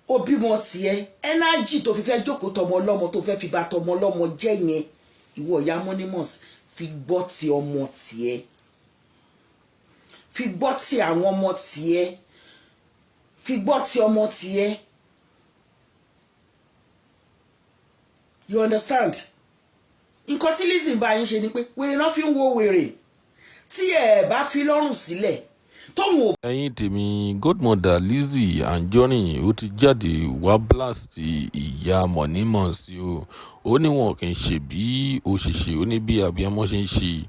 Ó bímọ tiẹ̀, energy tó fi fẹ́ jókòó tọmọ ọlọ́mọ, tó fẹ́ fi bà tọmọ ọlọ́mọ jẹ́ yẹn, ìwọ ìyá Monimus, fi gbọ́ ti ọmọ tiẹ̀, fi gbọ́ ti àwọn ọmọ tiẹ̀, fi gbọ́ ti ọmọ tiẹ̀. You understand? Nǹkan tí Lizzy bá yín ṣe ni pé wèrè náà fi ń wo wèrè tí ẹ bá fi lọ́rùn sílẹ̀ tóun ò. Ẹ̀yin tèmi, Godmother Lizzy Anjorin ó ti jáde wá blast ìyá Monimus o. Ó ní wọn kì í ṣe bí ó ṣe ṣe, ó ní bí abiyamọ ṣe ń ṣe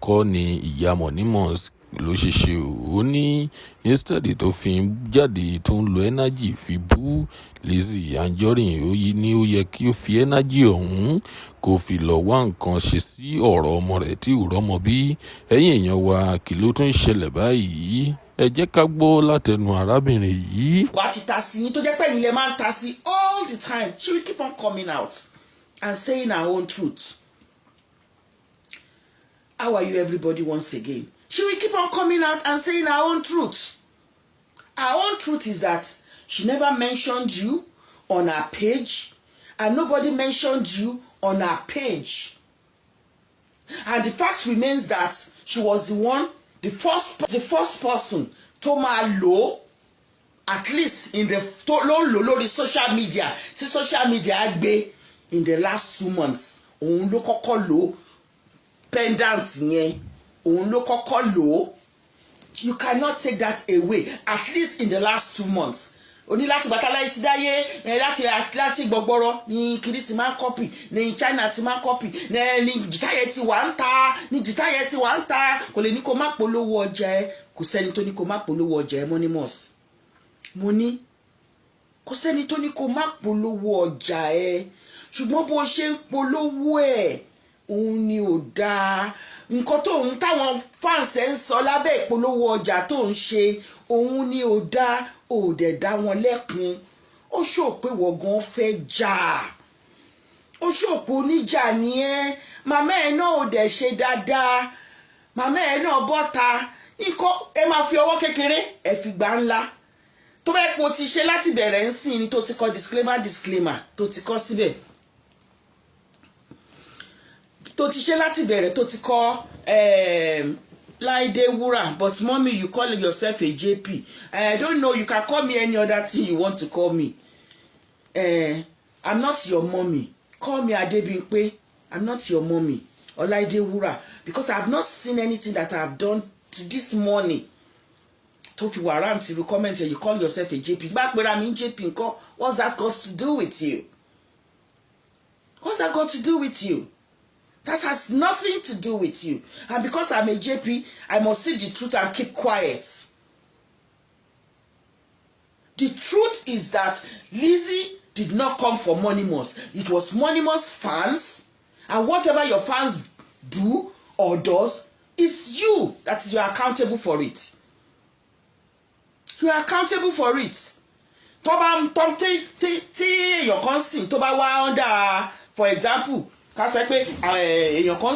kọ́ ni ìyá Monimus ló ṣe ṣe o. Ó ní instead tó fi ń jáde tó ń lo energy fi bú Lizzy Anjorin, ó ní ó yẹ kí ó fi energy ọ̀hún kó fi lọ wá nǹkan ṣe sí ọ̀rọ̀ ọmọ rẹ̀ tí ò rọ́mọ bí. Ẹ̀yin èèyàn wa, kí ló tún ṣẹlẹ̀ báyìí? Ẹ jẹ́ ká gbọ́ látẹnu arábìnrin yìí. Wàá ti ta sí yín, tó jẹ́ pé ẹ̀yin lẹ máa ń ta sí all the time. She will keep on coming out and saying her own truth. How are you, everybody, once again? She will keep on coming out and saying her own truth. Her own truth is that she never mentioned you on her page, and nobody mentioned you on her page, and the fact remains that she was the one, the first person tó máa lò ó, at least in the tó ló ń lò lórí social media, tí social media gbé in the last 2 months. Òun ló kọ́kọ́ lò ó, pendant yẹn, òun ló kọ́kọ́ lò ó. You cannot take that away, at least in the last 2 months. O ní láti bàtà láyé ti dáyé ẹ, láti gbọgbọrọ ní kiri ti máa ń copy, ní China ti máa ń copy, ní jìtá yẹn ti wà ń ta, ní jìtá yẹn ti wà ń ta. Kò lè ní kó má polówó ọjà ẹ. Kò sẹ́ni tó ní kó má polówó ọjà ẹ. Monimus, mo ní kò sẹ́ni tó ní kó má polówó ọjà ẹ, ṣùgbọ́n bó ṣe ń polówó ẹ̀, òun ni ò dáa. Nǹkan tó ń táwọn fans ẹ̀ ń sọ lábẹ́ ìpolówó ọjà tó ń ṣe, òun ni ò dáa. Ò dẹ̀ dá wọn lẹ́kun. Ó ṣò pé wọ̀gán fẹ́ jà, ó ṣò pé oníjà ni ẹ́. Màmá ẹ̀ náà ò dẹ̀ ṣe dáadáa. Màmá ẹ̀ náà bọ́ta. Nǹkan ẹ máa fi ọwọ́ kékeré ẹ fi gbà ńlá. Tó bá pò ti ṣe láti bẹ̀rẹ̀ ń sìn ni tó ti kọ disclaimer, disclaimer tó ti kọ síbẹ̀, tó ti ṣe láti bẹ̀rẹ̀, tó ti kọ Láìdé Wúrà. But mommy, you call yourself a JP. I don't know, you can call me any other thing you want to call me. I'm not your mommy. Call me Adebimpe. I'm not your mommy, Ọláìdé Wúrà, because I have not seen anything that I have done to this morning tó fi warrant irú comment. You call yourself a JP. Gbá pera mi JP ńkọ́? What's that got to do with you? What's that got to do with you? That has nothing to do with you. And because I'm a JP, I must see the truth and keep quiet. The truth is that Lizzy did not come for Monimus. It was Monimus fans, and whatever your fans do or does, it's you that is, you are accountable for it. You are accountable for it. Tó bá tó tí èèyàn kan sìn tó bá wá under, for example, ká sọ pé èèyàn kan